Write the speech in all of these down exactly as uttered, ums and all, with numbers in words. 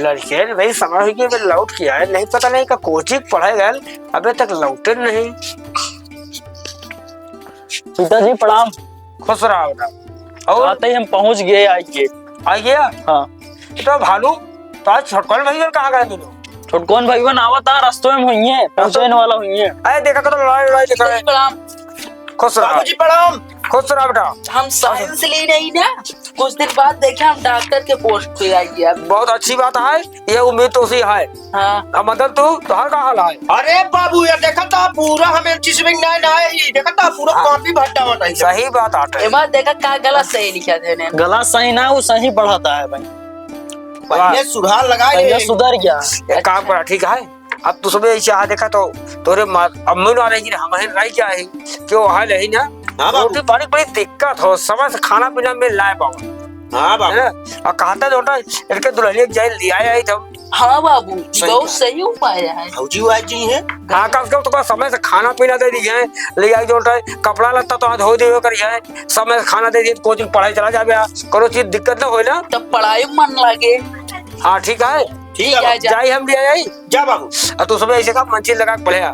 लड़के ने भाई समय हो गया, अबे लौट के आए नहीं, पता नहीं का कोचिंग पढ़े गए, अबे तक लौटे नहीं। पिताजी प्रणाम। खुश रहा बेटा। और? आते ही हम पहुँच गए, आइए। आ गया? हाँ। तो भालू, तो आज छोटकन भैया कहाँ गए दोनों? छोटकन भैया आवत है, रस्तों में हुई है, पहुँचने वाला हुई है। अरे देखा तो लड़ाई लड़ाई दिख रहा है। प्रणाम। खुश रहा। बाबूजी प्रणाम। खुश रहा बेटा। हम साइंस ले रही ना, कुछ दिन बाद देखे हम डॉक्टर के पोस्ट पे आई है। बहुत अच्छी बात है, ये उम्मीद तो उसी है। हाँ। अब मदन तू, तोहर का हाल है? अरे बाबू, ये देखा था पूरा हमें चीज में ना, ना ही देखा था पूरा हाँ। कॉपी भट्टा हुआ था। सही बात आटे। एमा देखा का गलत सही लिखा थे ने। गलत सही ना, वो सही पढ़ाता है भाई। वाह। पहले सुधार लगाए पहले रे। सुधर गया। एक काम करा, ठीक है? अब तू सुबह ऐसे आ देखा तो तोरे माँ, अम्मी ना रही, हम ही रह गया है। क्यों हाल है ना? हाँ बाबू। रोटी पानी बड़ी दिक्कत हो, समय से खाना पीना में लाए पावा। हाँ बाबू। है ना? और कहता जोटा इनके दुल्हनिया के जाए ले आए आई तब। हाँ बाबू, सही बहुत कहा। सही उपाय है। भौजी वो आज जी है। हाँ, कम से कम तो समय से खाना पीना दे दी है, ले आई जोटा कपड़ा लत्ता तो आज हो दियो करी है, समय से खाना दे दिए, कोचिंग पढ़ाई चला जाबे, करो चीज दिक्कत ना होए ना। तब पढ़ाई में मन लागे। हाँ, ठीक है। ठीक है ठीक है, बाबू। जा। जाई हम ले आई। जा बाबू। और तू सुबह ऐसे का मंजिल लगा के बढ़िया।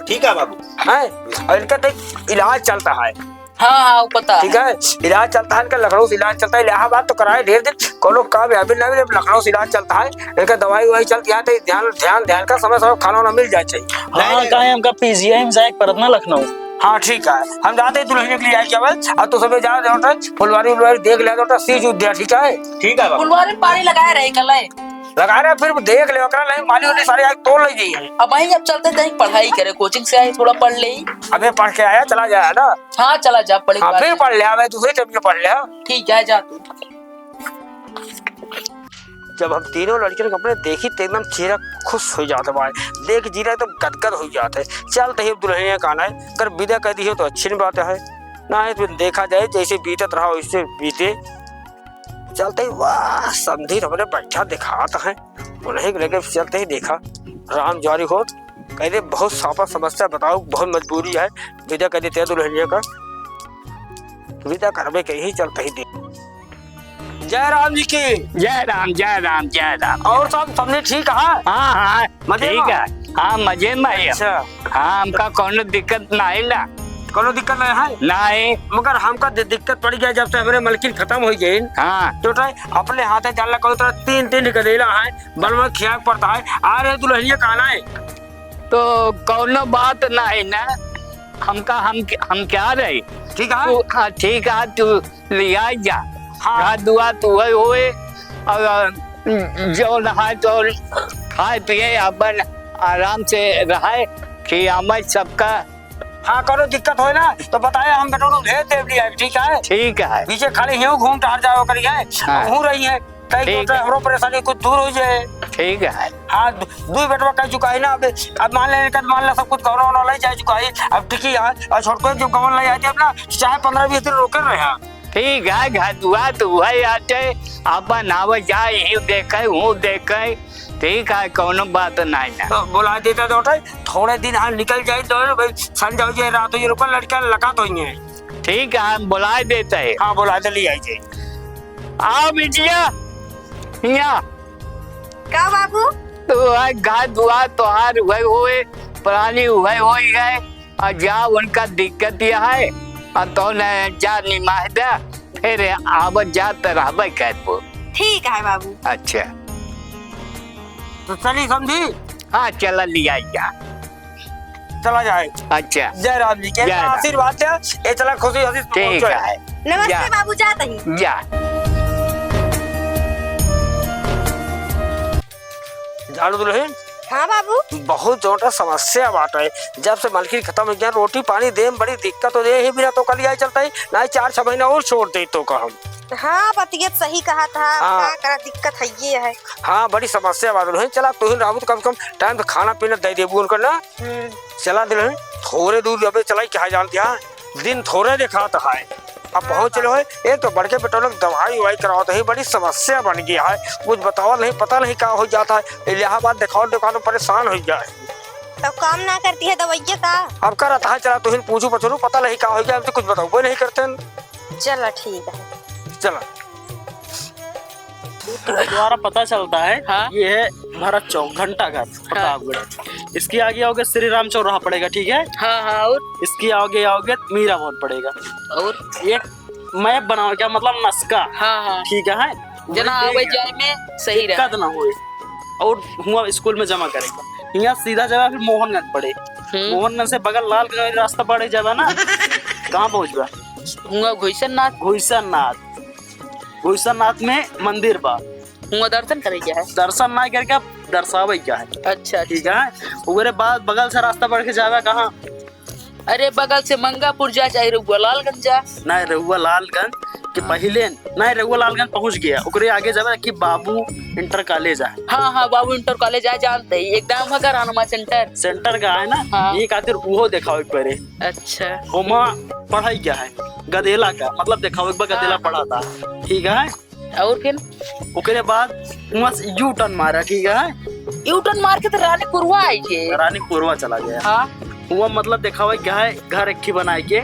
ठीक है बाबू। हैं? और इनका तो इलाज चलता है। हाँ, हाँ, वो पता ठीक है। है, इलाज चलता है इनका, लखनऊ से इलाज चलता है, इलाहाबाद तो कराए ढेर दिन, कोनो कामयाबी ना मिले, लखनऊ से इलाज चलता है, इनका दवाई उवाई चलती है, तो ध्यान, ध्यान, ध्यान का समय, समय खाना वाना मिल जाए चाहिए। हाँ, नहीं, नहीं। काहे हमका पीजीआई में जाए के पड़त ना लखनऊ। हाँ, ठीक है, हम जाते हैं दुल्हनिया के लिए आए केवल, और तू सुबह जा, जाओ तो फुलवारी उलवारी देख ले, तो सीज उद दे, ठीक है? ठीक है बाबू। फुलवारी में पानी लगाए रहे कल है। लगा रहे, फिर देख ले, ओकरा नहीं माली होली सारे आके तोड़ ले जाइए। अब वहीं अब चलते तहीं पढ़ाई करे, कोचिंग से आए, थोड़ा पढ़ ले। अबे पढ़ के आया, चला जाए ना। हाँ, चला जा, पढ़े के हाँ, बाद फिर जा। पढ़ ले, अबे दूसरे टाइम के पढ़ ले, हाँ। ठीक है, जा तू। जब हम तीनों लड़कियन के अपने देखी, तो एकदम चेहरा खुश हो जात बा, देख जीरा एकदम गदगद हो जात है। चल, तही अब दुल्हनिया का आना है, कर विदा कर दी हो तो अच्छी बात है, ना है तो देखा जाए जैसे बीतत रहा वैसे बीते। चलते ही वाह, समधी हमरे बैठा दिखात है। उन्हीं के लगे चलते ही देखा, राम जुआरी होत, कह दे, "बहुत साफा समस्या बताओ, बहुत मजबूरी है, विदा कर देते हैं दुल्हनिया का।" विदा करबे के ही चलते ही देख। जय राम जी की। जय राम, जय राम, जय राम। और सब, सबने ठीक है? हाँ, हाँ, मजे ठीक में? है। हाँ, मजे में है। अच्छा। हाँ, हमका कौनो दिक्कत ना है ना। कौनो दिक्कत नहीं है? नहीं। मगर हमका दि-, दिक्कत पड़ गया जब से हमरे मलकिन खत्म हो गई। हाँ। तो ट्राई अपने हाथे जान ला, कौन तरह तीन, तीन गदेला है, बलवा खिया पड़ता है। आ रहे दुल्हनिया का आना है। तो कौनो बात नहीं ना, हमका, हम, हम क्या रहे? ठीक है। तू, हाँ, ठीक है, तू लिया जा। हाँ। घर दुआर तू है होए, और जो रहा तो खाए पिए, अपन आराम से रहे, खियावे सबका। हाँ, कौनो दिक्कत होए ना, तो बताए, हम बेटों को भेज देब लिया, ठीक है? ठीक है। पीछे खाली हियों घूम टहर जाओ करिए, हाँ। हूँ रही है, कई ठीक तो है। हमरो परेशानी कुछ दूर हो जाए। ठीक है। हाँ, दु-, दुई बेटवा कह चुका है ना, अब, अब मान ले, मान ले सब कुछ गौना वौना ले जा चुका है, अब ठीक है यार, और छोटको जब गवन ले आए थे अपना, चाहे पन्द्रह बीस दिन रोके रहे हैं। ठीक है, घर दुआर तो वही आते, अपन आवे जाए, ही देखे, हूँ देखे, ठीक है, कौनो बात नहीं है। तो बुला देता तो उठे, थोड़े दिन हाँ निकल जाए तो भाई, संझा हो जाए, रात हो जाए, रुको, लड़का लगा तो ही है। ठीक है, हम बुला देते हैं। हाँ, बुला दे, ले आई जाए। आओ बिटिया, यहाँ। का बाबू? तो वह घर दुआर तोहार हुए होए, प्राणी हुए होई है, और जा उनका दिक्कत यह है, और तो न जा निमाह दे, फिर आवत जात रहबे करबो। ठीक है बाबू। अच्छा। तो चली समधी? हाँ, चला लिया जा। चला जाए। अच्छा। जय राम जी के जय राम। आशीर्वाद है, ये चला खुशी हंसी ठीक पहुंचो। है। नमस्ते जा। बाबू, जात ही। जा। जान दुल्हन, हाँ बाबू। बहुत जोटा समस्या बाटे। जब से मलकिन खत्म हो गया, रोटी पानी दे में बड़ी दिक्कत हो जाए, यही बिना तो कल आई चलता ही, ना ही चार छह महीना और छोड़ दे तो का हम। हाँ, बतियत सही कहा था, हाँ। का करा, दिक्कत है ये है। हाँ, बड़ी समस्या बा दुल्हन। चला, तू ही रहबू तो कम से कम टाइम पे खाना पीना दे देबू उनका ना। हम्म। चला दुल्हन, थोड़े दूर अबे चलाई, क्या जानती है, दिन थोड़े देखात है। अब पहुँच चले होए, एक तो बड़के बेटों लोग दवाई उवाई करावत है, बड़ी समस्या बन गया है। कुछ बतावल नहीं, पता नहीं का हो जाता है। इलाहाबाद देखावत देखावत परेशान हो जाए। तो काम ना करती है दवाइया का? अब का रहता है, चला तुहिन पूछू पछरू, पता नहीं का हो गया, हमसे कुछ बताओ नहीं करते हैं। चला ठीक है। चला। तुम्हारा पता चलता है, हाँ। ये है भरत चौक, घंटा घर, हाँ। प्रतापगढ़। इसके आगे आओगे, श्री राम चौराहा पड़ेगा, ठीक है? हाँ, हाँ, और? इसके आगे आओगे, मीरा भवन पड़ेगा। और? एक map बनाओ, क्या मतलब, नक्शा। हाँ, हाँ। ठीक है, जना वही आवे देख जाए में सही रहे। दिक्कत ना होए। और हुआ स्कूल में जमा करेगा। यहाँ सीधा जावे, फिर मोहनगंज पड़े। हम्म। मोहनगंज से बगल लालगंज रास्ता पड़े जावे ना, कहाँ पहुँचबा? हुआ घुइसननाथ। घुइसननाथ। घुइसननाथ में मंदिर बा। हुआ दर्शन करे क्या है? दर्शन ना करके अब दर्शावे क्या है? अच्छा, ठीक है। ओकरे बाद बगल से रास्ता बढ़ के जावे कहाँ? अरे, बगल से मंगापुर जा, चाहे रउआ लालगंज जा। नहीं, रउआ लालगंज के हाँ। पहिले, नहीं, रउआ लालगंज पहुँच गया, ओकरे आगे जावे कि बाबू इंटर कॉलेज है। हाँ, हाँ, बाबू इंटर कॉलेज है, जानते ही, एकदम हकर हनुमा सेंटर। सेंटर का है ना, हाँ। ये खातिर उहो देखावे के पड़े। अच्छा। ओमा पढ़ाई क्या है? गदेला का, मतलब देखावे के बा, गदेला हाँ। पढ़ा था, ठीक है। और फिर? ओकरे बाद वहाँ से U turn मारा, ठीक है। U turn मार के तो रानीपुरवा आई के। रानीपुरवा चला गया। हाँ। हुआ मतलब देखावे क्या है, घर एक ही बनाए के,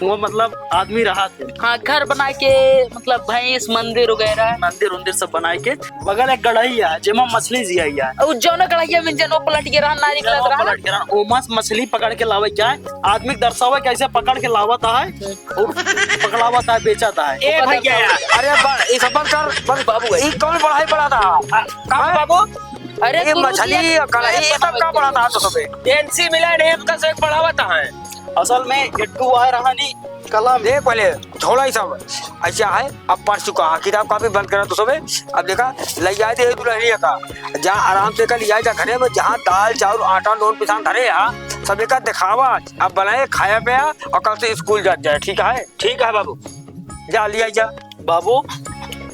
हुआ मतलब आदमी रहा थे। हाँ, घर बनाए के, मतलब भैंस, मंदिर वगैरह। मंदिर उंदिर सब बनाए के, बगल एक गड़हिया है, जेमा मछली जिया है। और जौन गड़हिया में जनो पलट के रहा, ना निकलत जनो रहा। पलट के रहा, ओमा से मछली पकड़ के लावे क्या है, आदमी के दर्शावे कैसे पकड़ के लावत है। और पकड़ावत है, बेचत है। ए भैया यार। अरे बा-, ई सब बंद कर, बंद। बाबू, ई कौन पढ़ाई पढ़ाता है? आ, का हैं? बाबू? अरे ए गुरुजी, मछली, ये कलही, ये सब का पढ़ाता है तो सबे? एनसी मिला है, हम का से पढ़ावत है। असल में एट्टू आए रहा नी कलम। देख पहले, छोड़ा ई सब। ऐसा है, अब पढ़ चुका है, किताब कॉपी बंद करा तो सबे। अब देखा, ले आए दे दुल्हनिया का, जा आराम से कल ले आए जा घरे में, जहाँ दाल, चाउर, आटा, नून, पिसान धरे हा, सबे का देखावा। अब बनाए, खाया पिया और कल से स्कूल जात जाए, ठीक है? ठीक है बाबू। जा, लिया जा। बाबू,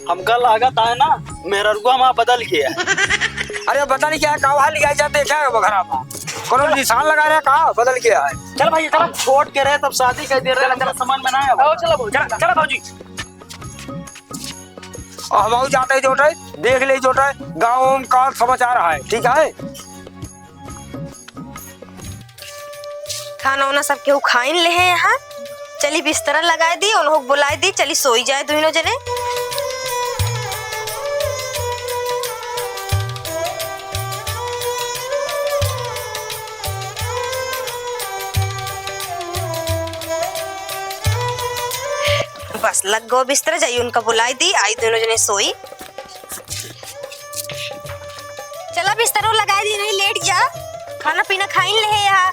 हमका लागत है ना, मेहररुआ हमार बदल गया है। अरे, बदल गया है, का वहाँ लिया जा, देखा है वो घरा में। कोनो निशान लगा रहे, का बदल गया है? चल भाई, चल। हम छोट के रहे, तब शादी कर दे रहे, चल, चल। हमका समझ में ना आया। आओ, चलो, चल, चल, बाबूजी। अब हम जाते जोटे, देख ले जोटे, गाँव में का समाचार है, ठीक है? खाना उना सब केहू खाइन लेहे यहाँ। चली बिस्तरा लगाए दी, उन्हों बुलाए दी, चली सोई जाए दुइनो जने। बस लग गो बिस्तरा, जाई उनका बुलाए दी, आई दुइनो जने सोई। चला बिस्तरो लगाए दी, नहीं लेट जा, खाना पीना खाइन लेहे यहाँ।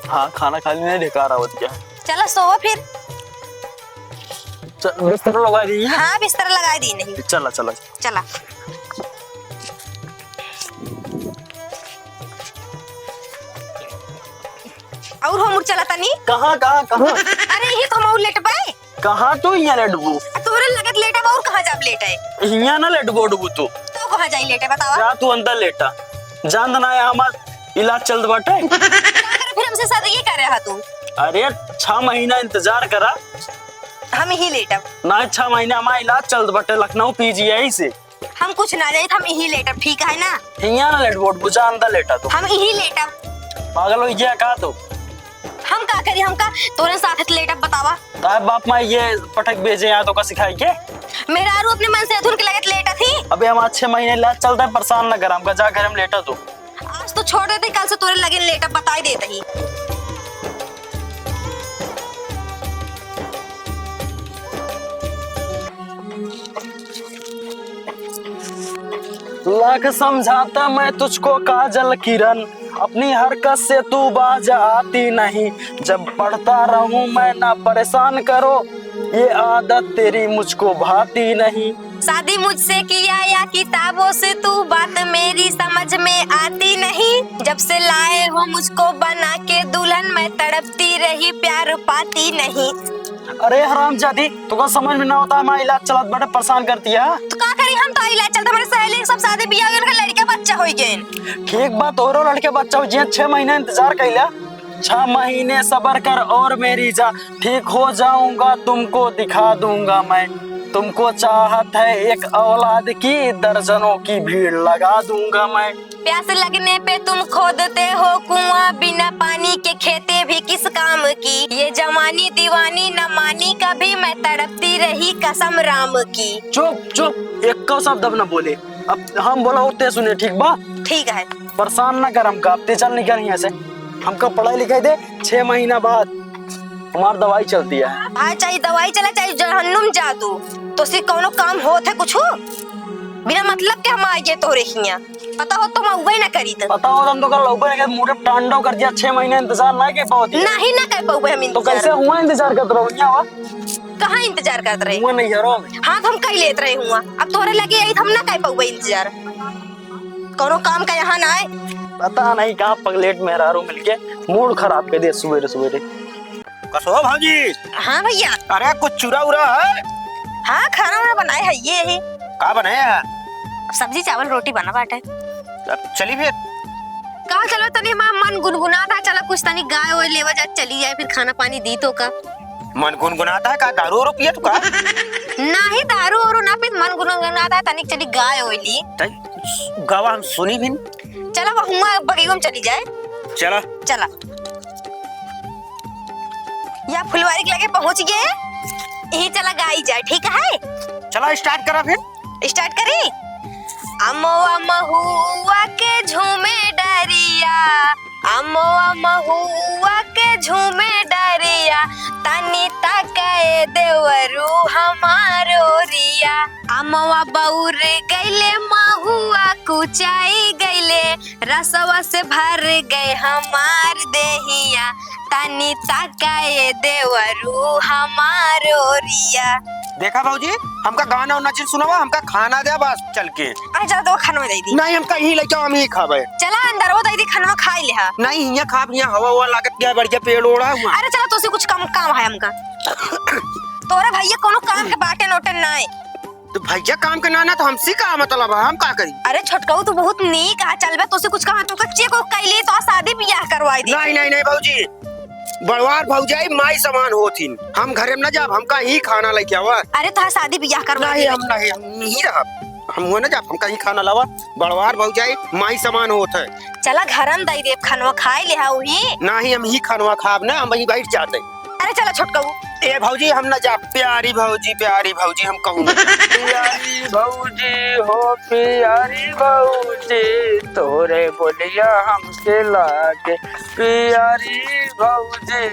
हाँ, खाना खा लेने, ढेकार आवत क्या। चला सोवा फिर। च-, बिस्तरो लगाए दी है? हाँ, बिस्तर लगाए दी नहीं। चला, चला। चला। और हम चला तनी। कहाँ, कहाँ, कहाँ? अरे, यही तो हम लेट पाए। कहाँ तू हियाँ लेटबू? आ, तोरे लगत लेटब और कहाँ जाब लेटे? हियाँ ना लेटबू उठबू तू। तो कहाँ जाई लेटे बतावा? जा तू अंदर लेटा। जान ना है हमार इलाज चलत बाटे। का करे फिर हमसे शादी ये करे हा तू? अरे छह महीना इंतजार करा। हम ही लेटब। ना छह महीना हमार इलाज चलत बाटे लखनऊ पीजीआई से। हम कुछ ना जाइत, हम इही लेटब, ठीक है ना? हियाँ ना लेटबू उठबू, जा अंदर लेटा तू। हम इही लेटब। पागल होइ गया का तू? हम का करी, हम का तोरे साथ लेटब बतावा? तार बाप माई ये पटक भेजे यहाँ तो का सिखाई के? मेहरारू अपने मन से अधुन के लगत लेटा थी। अबे हम आज छह महीने इलाज चलता है, परेशान ना कर, हमका जा घर में लेटा तू। आज तो छोड़ देते, कल से तोरे लगे लेटब बताई देते ही। लाख समझाता मैं तुझको काजल किरण, अपनी हरकत से तू बाज आती नहीं। जब पढ़ता रहूं मैं ना परेशान करो, ये आदत तेरी मुझको भाती नहीं। शादी मुझसे किया या किताबों से तू, बात मेरी समझ में आती नहीं। जब से लाए हो मुझको बना के दुल्हन, मैं तड़पती रही प्यार पाती नहीं। अरे हरामजादी, तोका समझ में ना होता, हमारा इलाज चलत बाटे, परेशान करती है। तो का करी, हम तो इलाज चलत, हमारे सहेली के सब शादी बियाह हो गइल, उनका लड़के बच्चा हो गए। ठीक बात, तोरो लड़के बच्चा हो गए, छह महीने इंतजार कैला। छह महीने सब्र कर और मेरी जा, ठीक हो जाऊंगा, तुमको दिखा दूंगा मैं। तुमको चाहत है एक औलाद की, दर्जनों की भीड़ लगा दूंगा मैं। प्यास लगने पे तुम खोदते हो कुआं, बिना पानी के खेती भी किस काम की। ये जवानी दीवानी न मानी कभी, मैं तड़पती रही कसम राम की। चुप, चुप, एको शब्द अब न बोले। अब हम बोला होते सुने, ठीक बा? ठीक है। परेशान ना कर हमका, अब ते चल निकल यहाँ से। हमका पढ़ाई लिखाई दे, छह महीना बाद हमार दवाई चलती है। हाँ, चाहे दवाई चला, चाहे जहन्नुम जा तू। तोसे कौनो काम होत है कुछू? बिना मतलब के हम आइगे तोरे हियाँ। पता होत तो हम अउबे ना करीत। पता होत हम तो कल अउबे ना करीत, मुड़े तांडव कर दिया, छह महीने इंतजार ना के पावत ही। नहीं ना कर पउबे हम तो इंतजार। कैसे हुआ इंतजार करत रहो, यहाँ हुआ? कहाँ इंतजार करत रहे? हुआ नहीं यारो। हाँ, तो हम कइ लेत रहे हुआ। अब तोरे लगे आई तो हम ना कइ पउबे इंतजार। कौनो काम का यहाँ ना आए। पता नहीं कहाँ पगलेट मेहरारू मिलके मूड खराब कर दिया सुबेरे सुबेरे। कसो भौजी। हाँ भैया। अरे कुछ चूरा उरा है? हाँ, खाना वाना बनाए है ये ही। का बनाए है? सब्जी चावल रोटी बना बाटे। अब चली फिर। का चलो तनी माँ मन गुनगुनात है, चलो कुछ तनी गाय ओय लेवा जा, चली जाए फिर खाना पानी दी तो का। मन गुनगुनात है का, दारू वारू पिए तू का? नहीं, दारू वारू ना पी, मन गुनगुनात है, तनिक चली गाय ओय ली। तई गावा हम सुनी भी। चला, वह हुआ बगियो में चली जाए। चला। चला। या फुलवारी के लगे पहुँच गए, यही चला गाई जाए, ठीक है? चला, start करा फिर। Start करी? अमवा महुआ के झूमे डरिया, अमवा महुआ के झूमे डरिया, तनी तकाए देवरू हमार ओरिया। अमवा बउर गइले, महुआ कुचाई गइले, रसवा से भर गए हमार देहिया, तनी तकाए देवरू हमार ओरिया। देखा भौजी, हमका गाना उना जिन सुनावा, हमका खाना दे बस चल के। अरे चला तो खाना दे दी। नहीं, हमका यही लेके आओ, हम यही खाबे। चला अंदर वो दे दी, खाना खाई ले हा। नहीं, हियाँ खाब, हियाँ हवा हुआ लागत क्या, बढ़िया पेड़ ओढ़ा हुआ। अरे चला, तोसे कुछ कम काम है हमका। तोरे भैया कोनो काम के बाटे नोटे नाय। तो भैया काम के ना, ना तो हमसे का मतलब है, हम का करी? अरे छोटकऊ, तू बहुत नीक है, चलबे तोसे कुछ कहा, तो कच्चे को कैली तो शादी बियाह करवाई दी। नहीं, नहीं, नहीं भौजी, बड़वार भौजाई माई समान होथिन, हम घरे में ना जाब, हमका ही खाना लेके आवा। अरे तो शादी बियाह करवाई नहीं, दी। हम नहीं, हम नहीं रहब, हम वो ना जाब, हमका ही खाना लावा। बड़वार भौजाई माई समान होत है। चला घर में दई देब, खनवा खाई ले हा उही। नहीं, हम ही खनवा खाब ना, हम वहीं बैठ जाते। अरे चला छोटकऊ। ए भौजी, हम ना जा, प्यारी भौजी, प्यारी भौजी, हम कहूँ ना। प्यारी भौजी हो, प्यारी भौजी, तोरे बोलिया हमके लागे। प्यारी भौजी,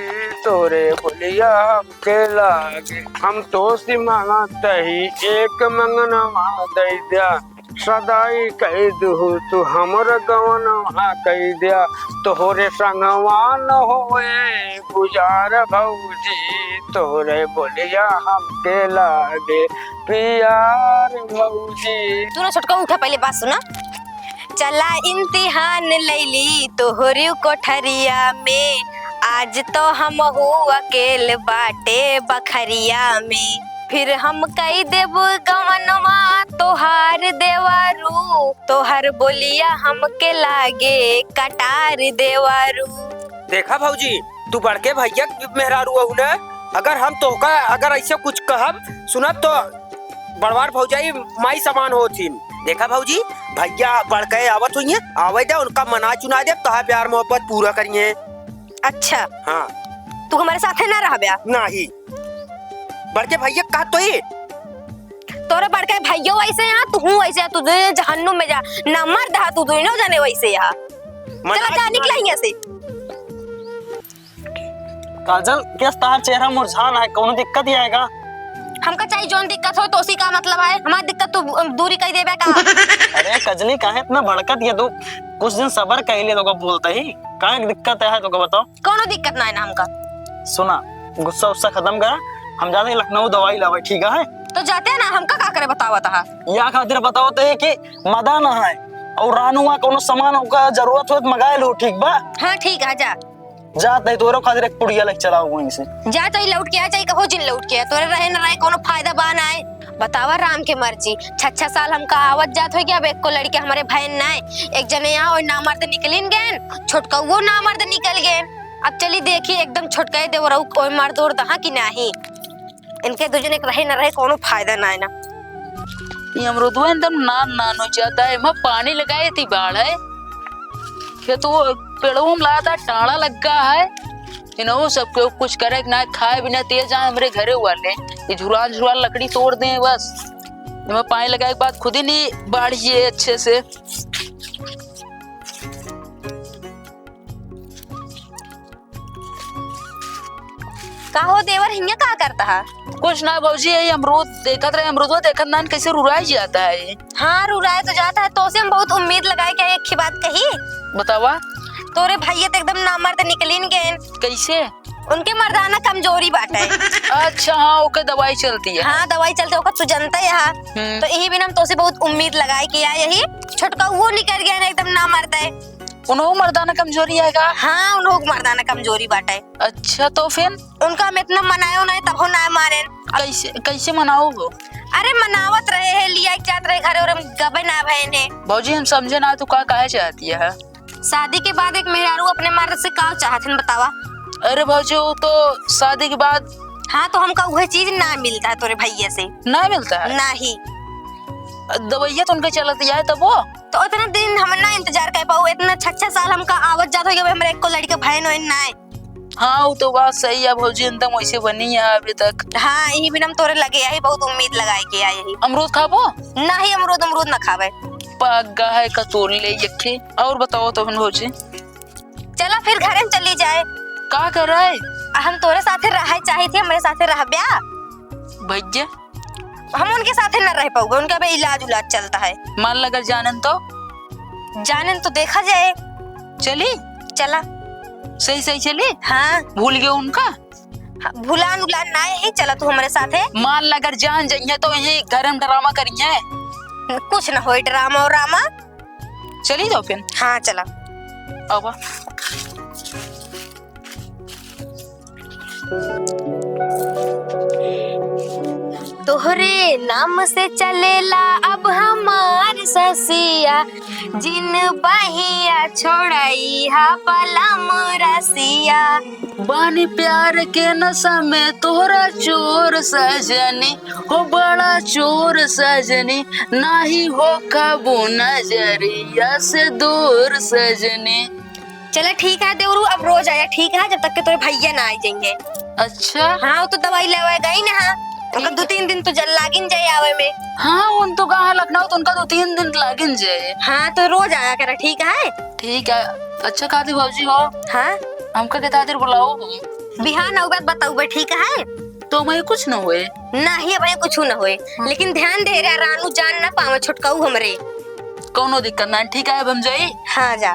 तोरे बोलिया हमके लागे। हम तोसे मांगत ही एक मंगनवा दई द्या। सदाई कई दुहु तू हमर गवनवा कई द्या, तोहरे संगवा न होए गुजार भौजी, तोहरे बोलिया हमके लागे प्यार भौजी। सुना छोटका, उठा, पहिले बात सुना। चला इम्तिहान लैली तोहरी कोठरिया में, आज तो हमहू अकेल बाटे बखरिया में। फिर हम कई देबो गवनवा तोहार देवरू, तोहर बोलिया हमके लागे कटार देवरू। देखा भौजी, तू बड़के भैया के मेहरारू हऊ न, अगर हम तोहका अगर ऐसे कुछ कहब सुनब तो बड़वार भौजाई माई समान होथिन। देखा भौजी, भैया बड़के आवत होइहैं, आवे दे, उनका मना चुना दे, तोहार प्यार मोहब्बत पूरा करिहैं। अच्छा। हाँ। तू हमरे साथे ना रहब्या? नाही। बड़के भैया का तो ही। तोरे बड़के भैयो वैसे यहाँ, तू हूँ वैसे, तू दोनों जहन्नुम में जा। ना मर्द हा, तू दोनों जने वैसे यहाँ। मना चला जा, निकला यहाँ से। काजल, केस तहार चेहरा मुरझान है, कौनो दिक्कत ही आएगा? हमका चाहे जौन दिक्कत हो, तोसी का मतलब है? हमार दिक्कत तू, अम, दूरी कई देबे का? अरे कजली, काहे इतना भड़कत ये तू? कुछ दिन सबर कई ले, तोका बोलते ही। काहे दिक्कत है, तोका बताओ। कौनो दिक्कत ना है ना हमका। सुना, गुस्सा उस्सा खत्म करा, हम जाते हैं लखनऊ दवाई लावे, ठीक है? तो जाते हैं ना, हमका का करे बतावा तहा? या खातिर बताओ तो ये कि मदा ना है और रानू वहाँ कौनो सामान ओका जरूरत हो तो मंगाए लो, ठीक बा? हाँ ठीक है, जा। जा, तई तोरो खातिर एक पुड़िया लेके चला वहीं से। जा, तई लौट के आ, चाहे कहो जिन लौट के आ, तोरे रहे न रहे कोनो फायदा बा ना है। बतावा राम के मर्जी, छह छह साल हमका आवत जात हो गया, अब एको लड़के हमारे भयन ना है। एक जने यहाँ और नामर्द निकलिन गए, छोटका वो नामर्द निकल गए। अब चली देखी एकदम छोटका ही देवरऊ कोई मर्द उर्द हाँ कि नाही। इनके दू जने के रहे न रहे, कौनो फायदा ना है ना। ये अमरुदवा एकदम नान नान हो जाता है, एमा पानी लगाए थी बाढ़ है, खेतवा पेड़वा में लगातार टाड़ा लग्गा है, इनहू सबके कुछ करे के ना, खाए बिना तेज आए हमरे घरे वाले, ये झुरान झुरान लकड़ी तोड़ दें बस। एमा पानी लगाए के बाद खुद ही नहीं बाढ़िए अच्छे से। का हो देवर, हियां का करता है? कुछ ना भौजी, यही अमरूद देखत रहे, अमरूदवा देखत नान कैसे रुराई जाता है। हाँ, रुराई तो जाता है, तोसे हम बहुत उम्मीद लगाए के एक ही बात कही। बतावा। तोरे भैया तो एकदम नामर्द निकलिन गए। कैसे? उनके मर्दाना कमजोरी बाटे। अच्छा, हाँ, ओके दवाई चलती है। हाँ, दवाई चलती है, ओकर तू जनता है। हम्म। तो यही बिना हम तोसे बहुत उम्मीद लगाए के आए, यही छोटका वो निकल गए ना, एकदम नामर्द है। उन्हों मर्दाना कमजोरी है का? हाँ, उन्हों मर्दाना कमजोरी बाटे। अच्छा, तो फिर? उनका हम इतना मनायो नहीं, तब हो ना मारे। कैसे, कैसे मनाओ हो? अरे, मनावत रहे हैं, लिया के जात रहे घरे और हम गबे ना भयन है। भौजी, हम समझे ना, तू का कहे चाहती है? शादी के बाद एक मेहरारू अपने मर्द से का चाहत हन, बतावा? अरे भौजी, वो तो शादी के बाद हाँ, तो हमका वह चीज ना मिलता है तोरे भैया से। ना मिलता है? नहीं। दवाइया तो उनके चलत है तब वो। तो इतना दिन हम ना इंतजार कर पाऊ, इतना छह छह साल हमका आवत जात हो गया, हमरे एको लड़के भयन वहन ना है। हाँ, वो तो बात सही है भौजी, एकदम वैसे बनी है अभी तक। हाँ, यही बिना हम तोरे लगे आई, बहुत उम्मीद लगाए के आई ही। अमरूद खाबो? नहीं, अमरूद, अमरूद ना खावे। पक गा है, कतोल ले यखे। और बताओ तो अपन भौजी। चला फिर घरे में चली जाए। का कर रहे? हम तोरे साथे रहे चाहिए थे, हमरे साथे रहब्या। भैया। हम उनके साथे न रह पाऊंगा, उनका भी इलाज उलाज चलता है। मान ला अगर जानन तो? जानन तो देखा जाए। चली? चला। सही सही चली? हाँ। भूल गए उनका? हाँ, भुलान उलान ना है, चला तू हमरे साथे। मान ला अगर जान जाइए तो यही घर में ड्रामा करिए। कुछ ना होए ड्रामा और रामा। चली जाओ फिर। हाँ, चला। अब तोहरे नाम से चलेला अब हमार ससिया, जिन बहिया छोड़ई हा बलम रसिया। बानी प्यार के नशा में तोहरा चोर सजनी, हो बड़ा चोर सजनी, नाही हो कबू नजरिया से दूर सजनी। चला ठीक है देवरू, अब रोज आया, ठीक है, जब तक के तोरे भैया ना आ जाएंगे। अच्छा। हाँ, वो तो दवाई लेवे गई ना, हाँ, उनका ठीक दो है। तीन दिन तो जल लागिन जाए आवे में। हाँ, उन तो कहाँ लखनऊ, तो उनका दो तीन दिन लागिन जाए। हाँ, तो रोज आया करा, ठीक है। ठीक है। अच्छा खाती भौजी हो। हाँ। हमका कितना देर बुलाओ? बिहान आऊ बात बताऊ बे, ठीक है। तो मैं कुछ न होए। नाही, अब कुछ न होए, हाँ। लेकिन ध्यान दे रे, रानू जान ना पावे छोटकाऊ हमरे। कौनो दिक्कत ना, ठीक है, अब हम जाई। हाँ, जा।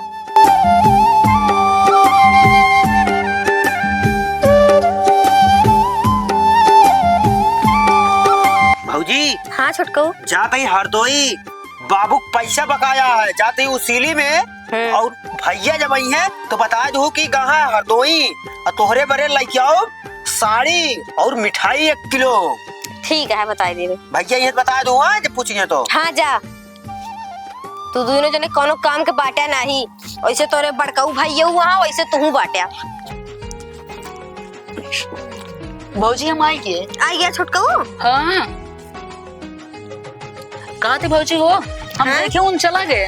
भौजी। हाँ, छोटकाऊ। जा तई हरदोई, बाबू क पैसा बकाया है, जा तई उसीली में हम्म। और भैया जब आई हैं, तो बता दू कि कहाँ हरदोई, और तोहरे बरे लइके आओ साड़ी और मिठाई एक किलो। ठीक है, बताई देबे। भैया ये बता दू, हाँ, जब पूछिए तो। हाँ, जा। तू दोनों जने कोनो काम के बाटा नाही, वैसे तोरे बड़काऊ भैया हुआ, वैसे तू बाटा। भौजी, हम आई गए। आई गया छोटकाऊ? हाँ। कहाँ थे भौजी हो? हम हाँ? देखे उन चला गए।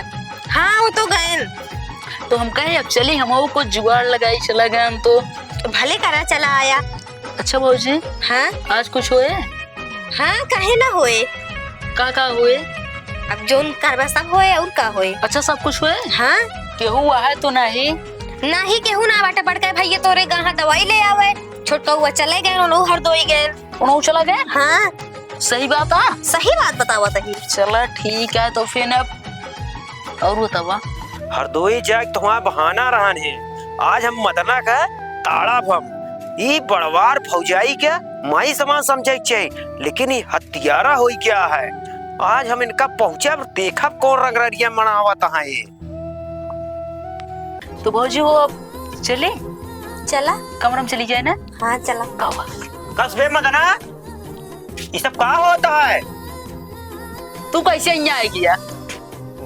हाँ, वो तो गए। तो हम कहे अब चली, हम वो कुछ जुगाड़ लगाई चला गए हम तो। भले करा चला आया। अच्छा भौजी। हाँ? आज कुछ होए? हाँ, काहे ना होए? का का होए? अब जोन करबा सब होए और का होए? अच्छा सब कुछ होए? हाँ। केहू आहे तो नाही? नाही केहू ना बाटे, बड़का भैया तोरे गाँव दवाई ले आवे, छोटका हुआ चले गए, उन्हों हरदोई गए। उन्हों चला गए? हाँ। सही बात है? सही बात बतावत ही। चला ठीक है, तो फिर अब और बतावा। हरदोई जाए के तुम्हारा बहाना रहन है, आज हम मदना का ताड़ब हम। ई बड़वार भौजाई के माई समान समझे के चाहिए, लेकिन ई हत्यारा होई क्या है। आज हम इनका पहुँचब, देखब कौन रंगरलिया मनावत है ये। तो भौजी हो, अब चले? चला। कमरा में चली जाए ना? हाँ, चला। कस बे मदना, ये सब का होता है? तू कैसे यहाँ आए गया?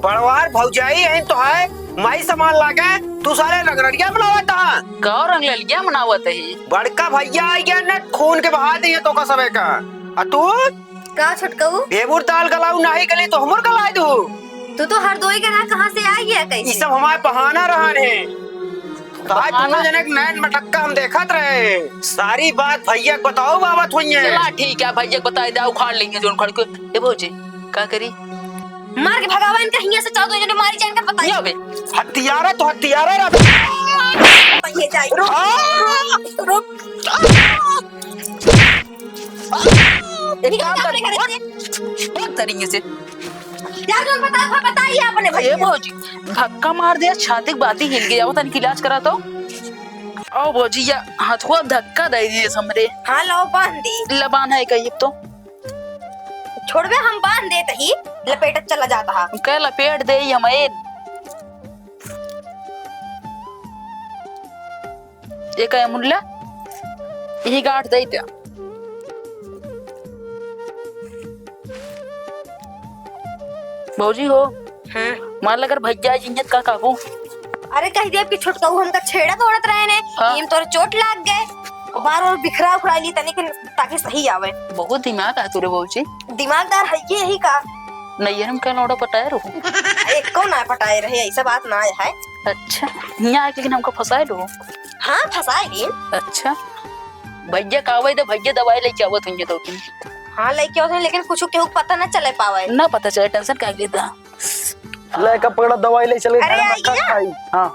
बड़वार भौजाई है तो है, माई समान लागे, तू सारे रंगरलिया मनावत हा? का रंगरलिया मनावत ही? बड़का भैया आइ गया न, खून के बहा दिहे तोका सबे का। आ तू? का छोटकऊ? ढेबुर दाल गलाऊ नाही गली तो हमर गलाए दू। तू तो हरदोई के रहा, कहाँ से आ गया कैसे? ई सब हमारे बहाना रहन है। तो आज बहाना? दोनों जने के नैन मटक्का हम देखत रहे। सारी बात भैया के बताओ, बाबा थोइये। चला ठीक है, भैया के बताए दे, उखाड़ लेंगे जोन खड़ के। ए भौजी, का करी? मार के भगावा इनका हियां से, चाहो तो इन्हें मारी जाए, इनका बताइए। ये बे। हत्यारा तो हत्यारा रहा। ये जाए। रुक। रुक। एक काम कर, उठ, उठ तरीके से। जा, जो बता, हाँ, बताइए अपने भैया। ए भौजी, धक्का मार दिया, छाती के बाती हिल गया, वो तनिक इलाज करा तो। आओ भौजी, या हथुआ धक्का दे दिए हमरे। हाँ, लो, बांध दी। लबान है कहीं तो। छोड़बे, हम बांध देत ही, लपेटत चला जाता हा। कह लपेट दे ही हमें। ये कहे मुल्ला, यही गांठ दे द्या। भौजी हो, हम्म। मान ल अगर भैया जी का काबू? अरे कह दिया कि छोटकऊ हमका छेड़त ओड़त रहे ने, हाँ। ईम तोरे चोट लाग गए, बार बार बिखरा उखरा ली तनी के ताकि सही आवे। बहुत दिमाग आ तोरे भौजी। दिमागदार है ये ही का? नैहर में का लौड़ा पटाए रहो? एको ना पटाए रहे, ऐसा बात ना है। अच्छा, यहाँ आके लेकिन हमको फंसाए रहो? हाँ, फंसाए दिन। अच्छा, भैया का आवे तो भैया दवाई लेके आवत होंगे तो तुम। हाँ, लेके आवत हैं, लेकिन कुछ केहू पता ना चले पावे। ना पता चले, टेंशन का लेता। ले का पकड़ा, दवाई ले चले अरे, घर में, आइए। खाई। हाँ।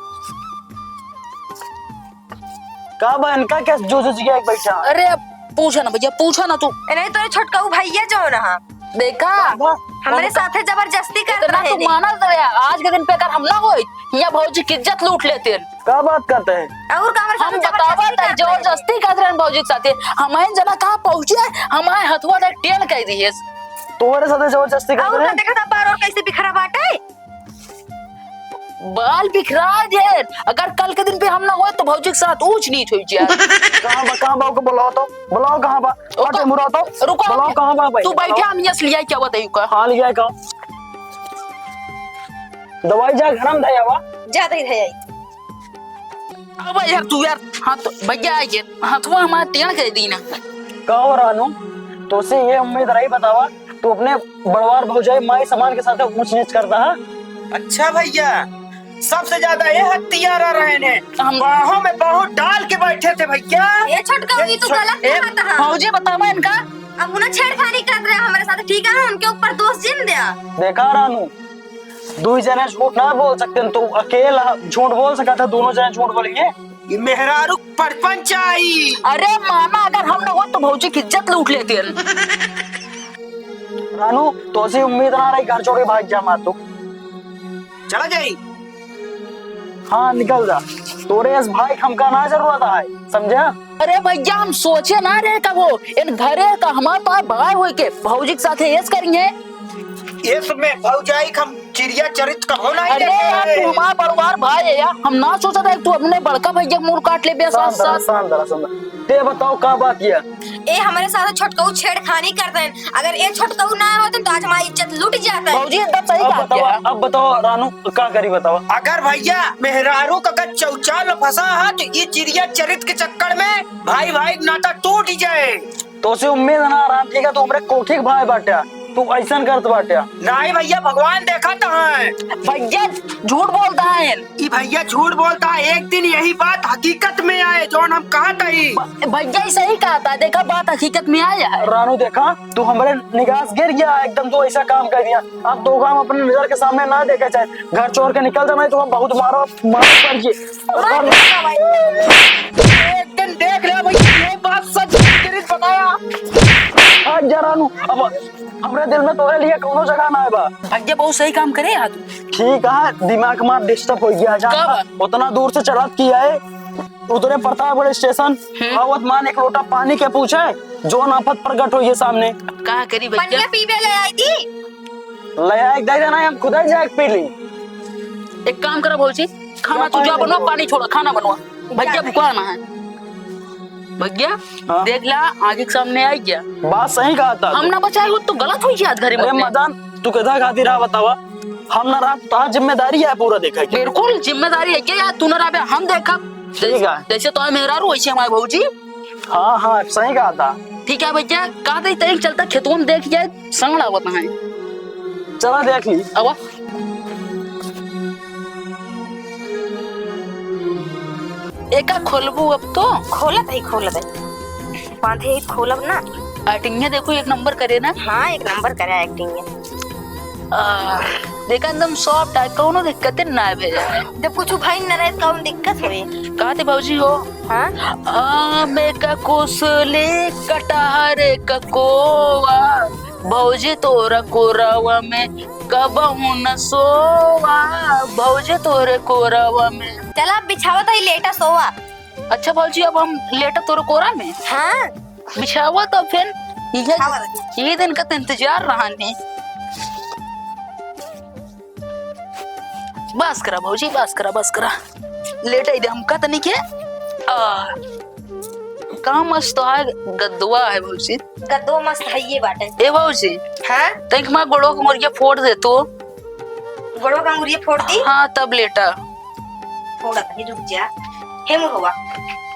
का बा, इनका क्या जो जो जिया एक बैठा? अरे, पूछा ना भैया, पूछा ना तू। ए, नहीं, तोरे छोटकऊ भैया जो रहा। देखा? का बा? हमरे उनका साथे जबरदस्ती करत इतना रहे तू नी। मानल तो यार, आज के दिन पे अगर हम ना होई, या भौजी की इज्जत लूट लेते हैं। का बात करते हैं? और का हमरे साथे हम जबरदस्ती बतावा था, करत रहे नी। जबरदस्ती करत रहे भौजी के साथे। हमारे जना कहाँ पहुँचे, हमारे हथुआ तक टेल कह दिए। तोहरे साथे जबरदस्ती करत और रहे? का देखा था बार और कैसे बिखरा बाटे? बाल बिखरा दे। अगर कल के दिन पे हम ना होए तो भौजी के साथ ऊंच नीच होई जाए। कहाँ बा, कहाँ बा? ओके बुलाओ तो, बुलाओ कहाँ बा? ओका, हटे मुड़ा तो, रुको, बुलाओ ओके। कहाँ बा भाई? तू बैठे, हम यस लिया क्या बताइयो का? हाँ, लिया का? दवाई जा घर में धया बा। जा दे धया। अब यार तू यार, हाँ तो भैया आ गए, हाँ तो हमारा टेढ़ कह दी ना। का हो रानू, तोसे ये उम्मीद रही बतावा, तू अपने बड़वार भौजाई माई समान के साथ ऊंच नीच करता है? अच्छा भैया, सबसे ज्यादा ये हत्यारा रहे ने। हम बाहों में बाहों डाल के बैठे थे भैया। ए छोटका, ये तू छोट-, गलत ए कहत हा। भौजी बतावा इनका। अब उन्हें छेड़खानी करत रहे हमरे साथ, ठीक है, उनके ऊपर दोष जिन दिया। देखा रानू, दुई जने झूठ ना बोल सकते, तू अकेला झूठ बोल सका था, दोनों जने झूठ बोलेंगे। ये मेहरारू परपंच आई। अरे मामा, अगर हम ना हो तो भौजी की इज्जत लूट लेते हैं। रानू, तोसे उम्मीद ना रही, घर छोड़ के भाग जा मार तू। चला जाई। हाँ, निकल जा। तोरे इस भाई के हमका ना जरूरत है, समझा? अरे भैया, हम सोचे ना रहे कबो, इन घरे का हमारे पास भाई होई के भौजी के साथे ऐश करेंगे। इसमें भौजाई के हम चिड़िया चरित्र कबो नहीं अरे देखे। यार, तू हमारा परिवार भाई है यार, हम ना सोचा था तू अपने बड़का भैया के मुड़ काट ले बे। शांत साथ रहा, साथ। शांत रहा, शांत रहा। ते बताओ का बात ये? ए, हमरे साथ छोटकऊ छेड़खानी कर देन। अगर ए छोटकऊ ना होते तो आज हमारी इज्जत लूट जाता है। भौजी एकदम सही अब कहा बताओ, क्या? अब बताओ रानू, का करी बताओ? अगर भैया मेहरारू का अगर चौचाल फंसा है तो ये चिड़िया चरित्र के चक्कर में भाई भाई के नाता टूट जाए। तोसे उम्मीद ना रहा, ठीक है, तू हमरे कोखी के भाई बाट्या, तू ऐसन करत बाट्या। नहीं भैया, भगवान देखत है। भैया झूठ बोलता है। ई भैया झूठ बोलता है, एक दिन यही बात हकीकत में आए, जौन हम कहत हई। भ-, भैया ही सही कहता है, देखा बात हकीकत में आया है। रानू देखा, तू हमरे निगाह से गिर गया, एकदम तू ऐसा काम कर दिया। अब तो हम अपने नजर के सामने ना देखे चाहे, घर छोड़ के निकल जाना है, तो हम बहुत मारो, मारो पड़ गए। मार देगा भाई। एक दिन देख ले भैया, ये बात सच है, तेरी बताया। आज जा रानू, अब हमरे दिल में तोरे लिए कोनो जगह ना है बा। भैया बहुत सही काम करे यार तू। ठीक है, दिमाग में disturb हो गया, जा। का बा? उतना दूर से चलत किया है, उतरे प्रतापगढ़ स्टेशन, हम्म। आवत मान एक लोटा पानी के पूछे, जौन आफत प्रकट होई है सामने। का करी भैया? पनिया पीबे ले आई थी। ले आए, दे देना, हम खुद ही जाके पी ली। एक काम करा भौजी, खाना क्या तू जा पानी बनवा, बनवा? पानी छोड़ा, खाना बनवा। भैया जा भुखाना है। भैया, हाँ। देख ला, आगे के सामने आई गया। बात सही कहा था। हम ना बचाए हो तो गलत हो गया घरे अरे में। मदन, तू केदा खातिर रहा बतावा? हम ना रहब, तोहार जिम्मेदारी है पूरा देखे के। बिल्कुल जिम्मेदारी है, क्या यार, तू ना रहबे, हम देखब। ठीक है। जैसे तोहार मेहरारू, वैसे हमारे भौजी। हाँ, हाँ, सही कहा था। ठीक है भैया, कहा था, तैं चलता खेतवन देख जाए, सांड आवत है। चला देख ली। आवा। एका खोलबू अब तो? खोलत है, खोलत है। बांधे ही खोलब ना। Acting में देखो, एक नंबर करे ना। हाँ, एक नंबर करे acting में। आ, देखा एकदम soft है, कौनो दिक्कत ना है भैया। जब कुछ भाई न रहे, कौन दिक्कत होई? कहा थे भौजी हो? हाँ? आम का कोसले कटहर का कोवा, भौजी तोरा कोरावा में कबहू न सोवा, भौजी तोरे कोरावा में। चला, अब बिछावा तो ही लेटा सोवा। अच्छा भौजी, अब हम लेटा तोरे कोरा में? हाँ। बिछावा तो फिर, ये, बिछावा तो। ये दिन का तो इंतजार रहा नहीं। बस करा भौजी, बस करा, बस करा। लेटे दे हमका तनी के। आ, का मस्त है गद्दवा है भौजी। गद्दवा मस्त है ये बाटे। ए भौजी। हाँ? तनिक हमार गोड़वा के मुड़िया फोड़ दे तू। गोड़वा का मुड़िया फोड़ दी? हाँ, तब लेटा। थोड़ा तनी रुक जा। हे मुरवा।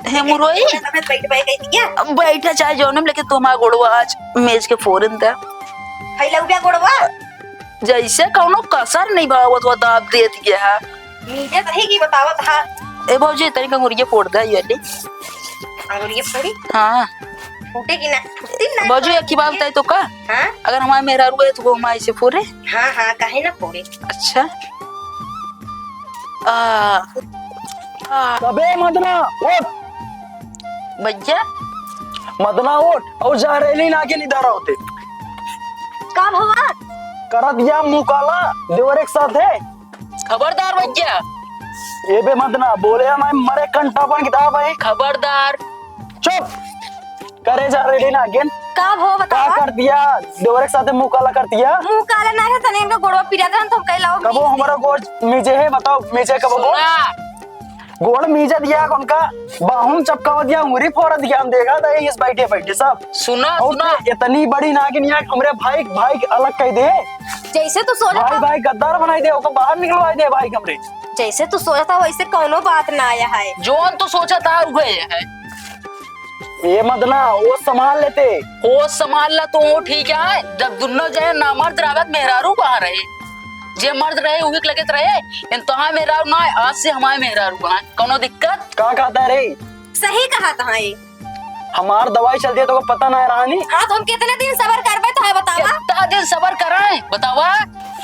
हे मुरई। बैठ, बैठ, बैठ, बैठ। अब बैठा चाहे जौने में, लेकिन तू हमार गोड़वा आज मेज के फोरन दे। फैलौबा गोड़वा। जैसे कौनो कसर नहीं भावत हुआ दाब देत गया है। नीचे सही की बतावत हा। ए भौजी, तनिक अंगुरिया फोड़ दे, ये ले। अंगुरिया फोड़ी? हाँ। फूटे की ना, फूटी ना। भौजी, एक ही बात बताई तो का? हाँ? अगर हमारे मेहरारू है तो वो हमारे से फोड़े? हाँ, हाँ, काहे ना फोड़े? अच्छा। आ, आ। अबे मदना, उठ। भैया। मदना, उठ, और जहरीली नागिन इधर आओ ते। का भवा? करत या मुँह काला, देवर एक साथ है। खबरदार भैया। ए बे मदना, बोले या मैं मरे कंटापन किताब है। खबरदार। चुप। करे जहरीली नागिन। का भो का बतावा? कर दिया? देवर के साथे मुँह काला कर दिया। मुँह काला ना है, तने इनका गोड़वा पिरात रहन, तो हम कह लाओ कबो मीज हमारा गोड़ मीजे है, बताओ मीजे कबो गोड़? सुना। गोड़ मीजे दिया उनका, बाहुन चपकावा दिया, उंगरी फोड़ दिया, हम देखा था इस बैठे बैठे सब। सुना, और सुना। ते इतनी बड़ी नागिन यहाँ हमरे भाई, भाई अलग कह दे। जैसे तू सोचा भाई, था। भाई गद्दार बनाई दे, ओको बाहर निकलवाई दे भाई हमरे। जैसे तू सोचा था वैसे कौनो बात ना आया है। जौन तू सोचा था उहे है। ए मदना, होश संभाल लेते। होश संभाल ला तू, ठीक है? जब दुन्नो जने नामर्द रहत, मेहरारू कहाँ रहे? जे मर्द रहे, उही के लगे त रहे। इन तोहार मेहरारू ना है, आज से हमारे मेहरारू बा। कौनो दिक्कत? का कहता रे? सही कहा था ये। हमार दवाई चलती है, तो पता ना है रानी। हाँ, तो हम कितने दिन सबर करबे, तो है बतावा? कितना दिन सबर कराए, बतावा?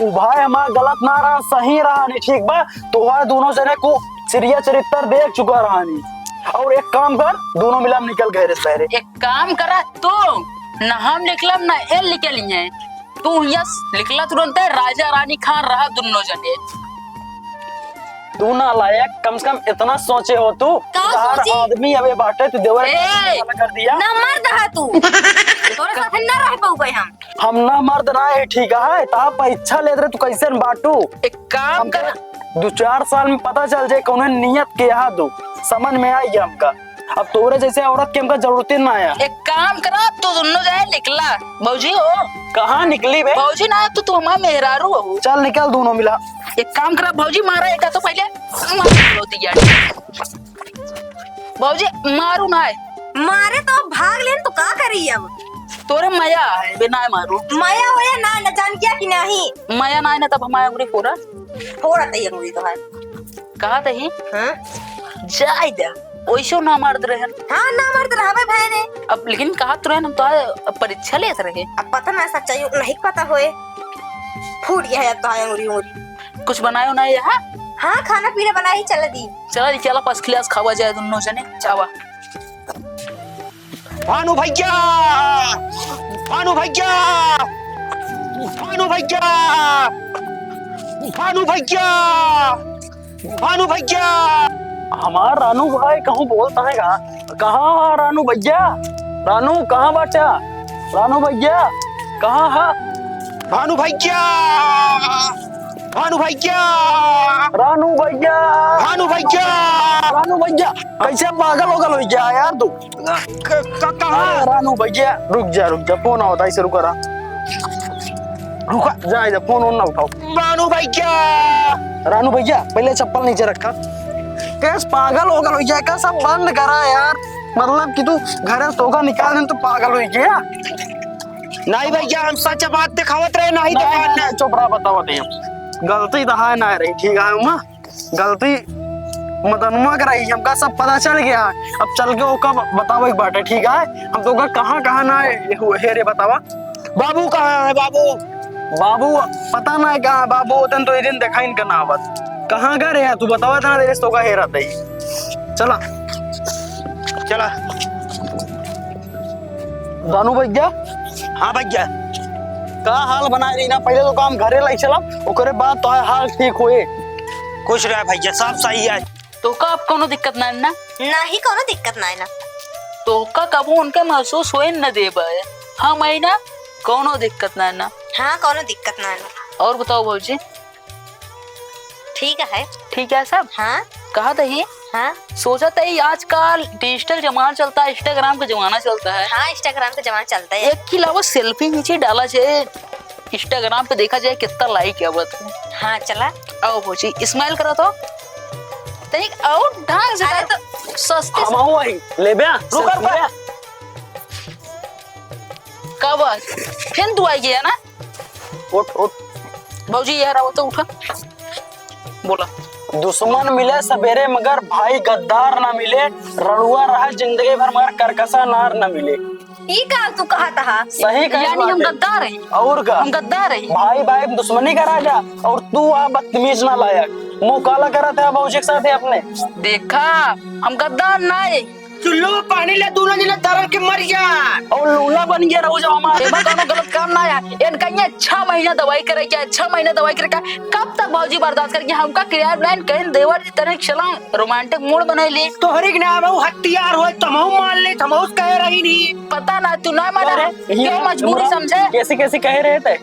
उ भाई हमार गलत ना रहा, सही रहा नहीं, ठीक बा? तोहार दोनों जने को सीरिया चरित्र देख चुका रहा नहीं। और एक काम कर, दोनों मिला निकल गए रे शहरे। एक काम करा तू, ना हम निकलब ना ए निकलिए। तू यस निकला तुरंत है, राजा रानी खान रहा दुन्नो जने। तू नालायक, कम से कम इतना सोचे हो तू? का तोहार सोची? आदमी अबे बाटे, तू देवर ए! वाला कर दिया। ना मर्द है तू। तोरे साथे ना रह पाऊबे हम। हम ना मर्द ना है, ठीक है? ता परीक्षा लेत रहे, तू कैसे न बाटू? एक काम हम कर। दो चार साल में पता चल जाए कौन नियत के यहाँ दू, समझ में आई गया हमका। अब तोरे जैसे औरत के हमका जरूरते ना आया। एक काम करा, तू दुन्नो जाए निकला। भौजी हो। कहाँ निकली बे? भौजी ना, तू, तू हमार मेहरारू हो। चल निकल दोनों मिला। एक काम करा भौजी, मारा एका तो पहले मार लो दिया। भौजी मारू ना है। मारे तो भाग लेन तो का करी अब? तोरे मया है, बे ना मारू। मया वया ना, न जान क्या कि नहीं। मया ना है ना, तब हमारे अंगुरी फोड़ा। फोड़ा तई अंगुरी तो है। कहा तही? हाँ? जाए दे, ओइसो ना मर्द रहन। हाँ, ना मर्द रहबे भय रे। अब लेकिन कहा तो रहन, हम तो परीक्षा लेत रहे। अब पता ना सच्चाई नहीं पता होए। फूट गया है अब तो अंगुरी उंगुरी। कुछ बनायो ना यहाँ? हाँ, खाना पीना बनाई, चला दी। चला दी, चला first class खावा जाए दुन्नो जने, चावा। भानु भैया, भानु भैया, भानु भैया, भानु भैया, भानु भैया। हमार रानू भाई कहूँ बोलता है का? कहाँ है रानू भैया? रानू कहाँ बाटा? रानू भैया कहाँ है? भानु भैया, भानु भैया, रानू भैया, भानु भैया। रानू भैया, कैसे पागल होगल हो गया यार तू? क-, क-, कहाँ? अरे रानू भैया, रुक जा, रुक जा, फोन आवत है, ऐसे रुका रहा। रुका, जा, जा, फोन वोन ना उठाओ। रानू भैया! रानू भैया, पहले चप्पल नीचे रखा। कैस पागल हो गल हो जाए का? सब बंद करा यार। मतलब कि तू घरे से तोका निकाल दे तो पागल हो गया। नहीं भैया, हम सच बात दिखावत रहे, नहीं नहीं, दुकान नहीं, में। नहीं, चुप रहा, बतावत है। गलती तो है ना रही, ठीक है, माँ। गलती मदनवा के रही, हमका सब पता चल गया है। अब चल के ओका ब-, बतावे के बाटे, ठीक है? हम तोका कहाँ, कहाँ ना हे-, हेरे बतावा। बाबू कहाँ है, बाबू? बाबू पता ना है कहाँ है, बाबू होतन तो ये दिन देखा इनका ना आवत। कहाँ का रहे तू बतावा, इतना देर से तोका हेरत है। चला। चला। दानू भैया। हाँ भैया। का हाल बनाए रही ना, पहले तो काम घरे लाई चला, ओकरे बाद तो हाल ठीक होए। कुछ ना भैया, सब सही है। तोका अब कौनो दिक्कत ना है ना? नाही, कौनो दिक्कत ना है ना। तोका कबो उनके महसूस होए न देबे। हाँ मैना, कौनो दिक्कत ना है ना? हाँ, कौनो दिक्कत ना है ना। और बताओ भौजी, ठीक है। ठीक है सब? हाँ। कहा तही? हाँ। सोचा तही आजकल digital जमाना चलता है, Instagram का जमाना चलता है। हाँ, Instagram का जमाना चलता है। एक ही लावा selfie नीचे डाला जाए, Instagram पे देखा जाए कितना like है बस। हाँ, चला। आओ भौजी, smile करा तो। तनिक और ढंग से अरे कर। तो सस्ते से। हम आओ आई, ले बे, रुक, रुक, रुक। का बात? फिर तू आई गया ना? उठ, उठ। भौजी, यार, आओ तो उठा। बोला। दुश्मन मिले सबेरे मगर भाई गद्दार ना मिले, रड़ुआ रहा जिंदगी भर मगर करकसा नार ना मिले। ई का तू कहत हा? सही कही यानी हम बात है। गद्दार हैं? और का? हम गद्दार हैं? भाई भाई दुश्मनी करा जा, और तू आ बदतमीज ना लायक। मुँह काला करत है भौजी के साथ है अपने। देखा, हम गद्दार ना है। चुल्लू में पानी ले, दोनों जने तरल के मर जा। और लूला बन गया रहू जब हमारे। एमा कौनो गलत काम ना है। इनका ये छह महीना दवाई करे क्या, छह महीना दवाई करे क्या? कब तक भौजी बर्दाश्त करेगी? हमका clear line कहीं देवर जी तने चला romantic mood बनाई ले। तोहरी के नाम है हथियार होए, तमहू मार ले, तमहू कहे रही नहीं। पता ना, तू ना माना। अरे, क्यों ये मजबूरी मुरा-, समझे? कैसे, कैसे कहे रहे थे?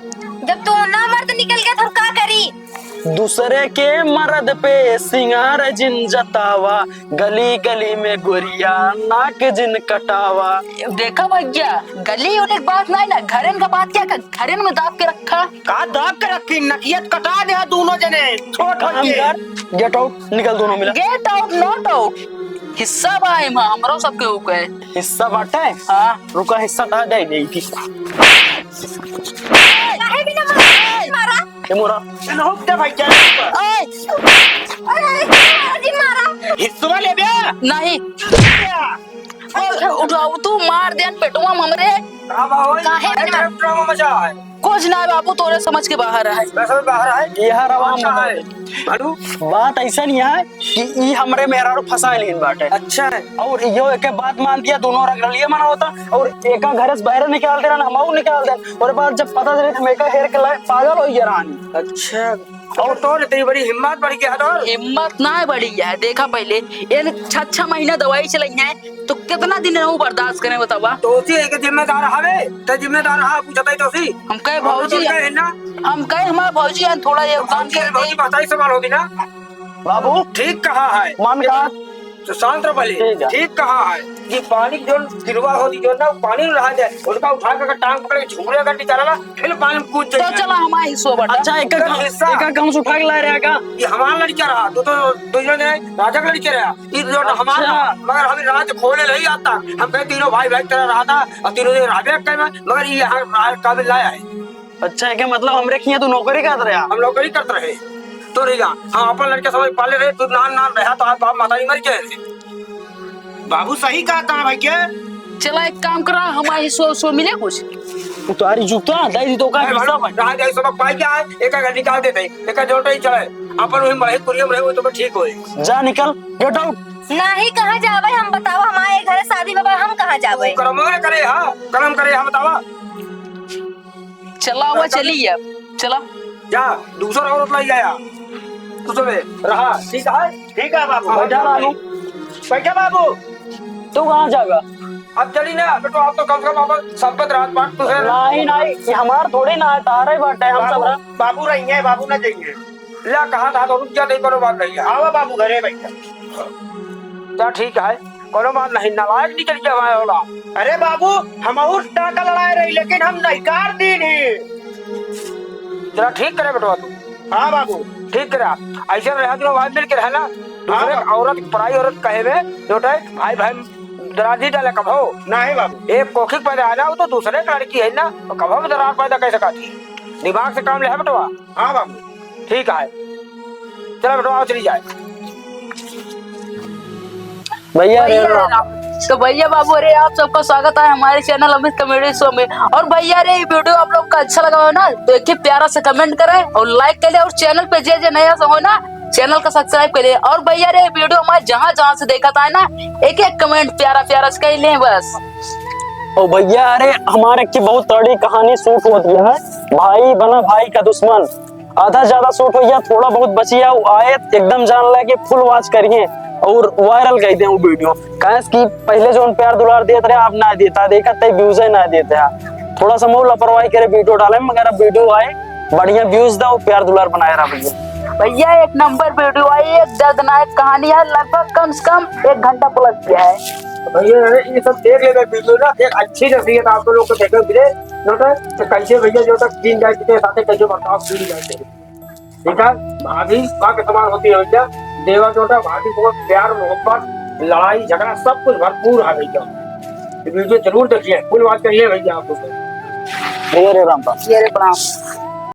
जब तू ना मर्द निकल गया, तो हम का करी? दूसरे के मर्द पे सिंगार जिन जतावा, गली गली में गोरिया नाक जिन कटावा। देखा भैया, गली उली के बात नहीं ना, घरन का बात क्या कर, घरन में दाब के रखा। का दाब के रखी? नकियत कटा दे दोनों जने, छोट काम होके। कर, get out, निकल दोनों मिला। Get out, not out। हिस्सा बा एमा, हमरो सबके ऊपर। हिस्सा बाटे? हाँ। रुका, हिस्सा तो दे दे थी। काहे बिना मारा? मारा? ए मोरा। ए, ना हुक दे भाई, क्या? ओए! अरे, अरे, मारा जी, मारा। हिस्सा ले बे। नहीं। क्या? उठाओ, तू मार देन पेटवा में हमरे। का बा होई? काहे अरे, बिना? ड्रामा मचा है। कुछ ना बाबू, तोरे समझ के बाहर है। मैं समझ बाहर है। ये हर आवाम अच्छा है। भालू? बात ऐसा नहीं है कि ई हमरे मेहरारू फंसा लेन बाटे। अच्छा है। और यो एके बात मान दिया, दोनों रगड़लिए मना होता, और एका घर से बाहर निकाल देना, हम और निकाल दे। और बात जब पता चले, हम एका हेर के लाए, पागल हो गया रानी। अच्छा। और तोर इतनी बड़ी हिम्मत बढ़ गया तोर। हिम्मत ना बढ़ी है, देखा पहले, इन छह, छह महीना दवाई चलाई है, तो कितना दिन रहू बर्दाश्त करें बतावा? तो उसी एक जिम्मेदार हवे, ते जिम्मेदार हा, पूछता ही तो उसी। हम कहे हम तो भौजी, कहे ना। हम कहे हमार भौजी है, थोड़ा ये तो काम भौजी, कर दे। भौजी बताई सवाल होगी ना। बाबू। ठीक कहा है। मान कहा। तो शांत रहो पहले। ठीक है। ठीक कहा है। ये पानी के जोन गिरवा होती जोन ना, पानी में रहा जाए, उनका उठा के अगर टांग पकड़ के झूले अगर निकाला ना, फिर पानी में कूद तो जाएगा। चला हमारा हिस्सा बटा। अच्छा, एक एक हिस्सा। एक एक हम उठा के ला रहे हैं का? ये हमारा लड़का रहा, तो, तो दो जने राजा का लड़का रहा। ई रोड हमार अच्छा। ना, मगर हम राज खोले नहीं आता। हम कहे तीनों भाई भाई तरह रहा था और तीनों दिन रहबे कहे में, मगर ये यहाँ राज काबिल लाया है। अच्छा, एके मतलब हमरे खिया तू नौकरी करत रहा? हम नौकरी करत रहे। तो रही जा, हम अपन लड़के समझ पाले रहे, तू नान नान रहा तो आज बाप माता ही मर गए रहे। बाबू सही कहा था भाई के। चला एक काम करा, हमारे हिस्सो, हिस्सो मिले कुछ। उतारी जूता, दे दी तो का अरे हिस्सा भाई, भाई। रहा जाए सबक पाई क्या है? एक अगर निकाल देते, एक जोटे ही चले। अपन वही मरहे कुरियम रहे, वो तो ठीक होए। जा निकल, get out। नाही, कहाँ जावे हम बतावा, हमारे घर शादी में बा, हम कहाँ जावे? करम करे, हाँ, करम करे, हाँ बतावा। चला, वो चली अब, चला। जा, दूसरा औरत लाई आया। तू सबे रहा, ठीक है? ठीक है बाबू। हाँ, बैठा बाबू। बैठा बाबू। तू कहाँ जाएगा? अब चली ना, बेटो, आप तो कम से कम अपन संपत रात बात तो है। नहीं, नहीं, ये हमार थोड़ी ना है, तारे बाटे, हम सब बाबू, रह- बाबू रही है, बाबू ना जाइए। ला, कहा था तो रुक जा, नहीं, कोनो बात नहीं है। आवा बाबू, घरे बैठा। जा, ठीक है, कोनो बात नहीं, नालायक निकल गया हमारा वाला। अरे बाबू, हम और टाका लड़ाए रही, लेकिन हम नहिकार दीन ही। जरा ठीक करे बेटवा तू। हाँ बाबू। ठीक करे। ऐसे रहा जो भाई मिल के रहना। दूसरे बाबू। औरत, पराई औरत कहे में जो है, भाई भाई दरार नहीं डाले कभो। नहीं बाबू। एक कोखी के पैदा है ना, वो तो दूसरे की लड़की है ना, तो कभो भी दरार पैदा कर सकती है। दिमाग से काम ले है बेटवा। हाँ बाबू। ठीक है, चलो बेटवा, आओ चली जाए। भैया रे भैया रे राम। राम। तो भैया बाबू, अरे आप सबका स्वागत है हमारे चैनल अमित कॉमेडी शो में। और भैया रे, ये वीडियो आप लोग का अच्छा लगा हो ना, तो एक ही प्यारा सा कमेंट करें और लाइक कर ले, और चैनल पे जे जे नया से हो ना, चैनल का सब्सक्राइब कर ले। और भैया रे, वीडियो हमारे जहाँ जहाँ से देखत है ना, एक एक कमेंट प्यारा प्यारा से कर ले बस। ओ भैया, अरे हमारे की बहुत तगड़ी कहानी शूट होती है, भाई बना भाई का दुश्मन। आधा ज्यादा शूट हो गया, थोड़ा बहुत बचिया, वो आए एकदम जान ला कि फुल वॉच करिए और वायरल कर दे वो वीडियो। काहे कि पहले जो प्यार दुलार देत रहे, आप ना देता, देखा तय व्यूज ना देते हैं। थोड़ा सा मऊ लापरवाही करे वीडियो डाले, मगर अब वीडियो आए, बढ़िया व्यूज दो, प्यार दुलार बनाए रहा भैया। भैया, एक नंबर वीडियो आई, एक दर्दनाक कहानी है, लगभग कम से कम एक घंटा प्लस किया है। भैया, ये सब देख लेबे वीडियो ना, एक अच्छी नसीहत आप लोग को देखे मिले, जो है, तो कैसे भैया जो है, तीन जाए कितने साथे कैसे बर्ताव की जाए। ठीक है, भाभी का के समान होती है भैया, देवर जो है, भाभी को प्यार, मोहब्बत, लड़ाई, झगड़ा, सब कुछ भरपूर है भैया। ये वीडियो जरूर देखिए, फुल वॉच करिए भैया आप लोग। भैया रे राम राम। भैया रे प्रणाम।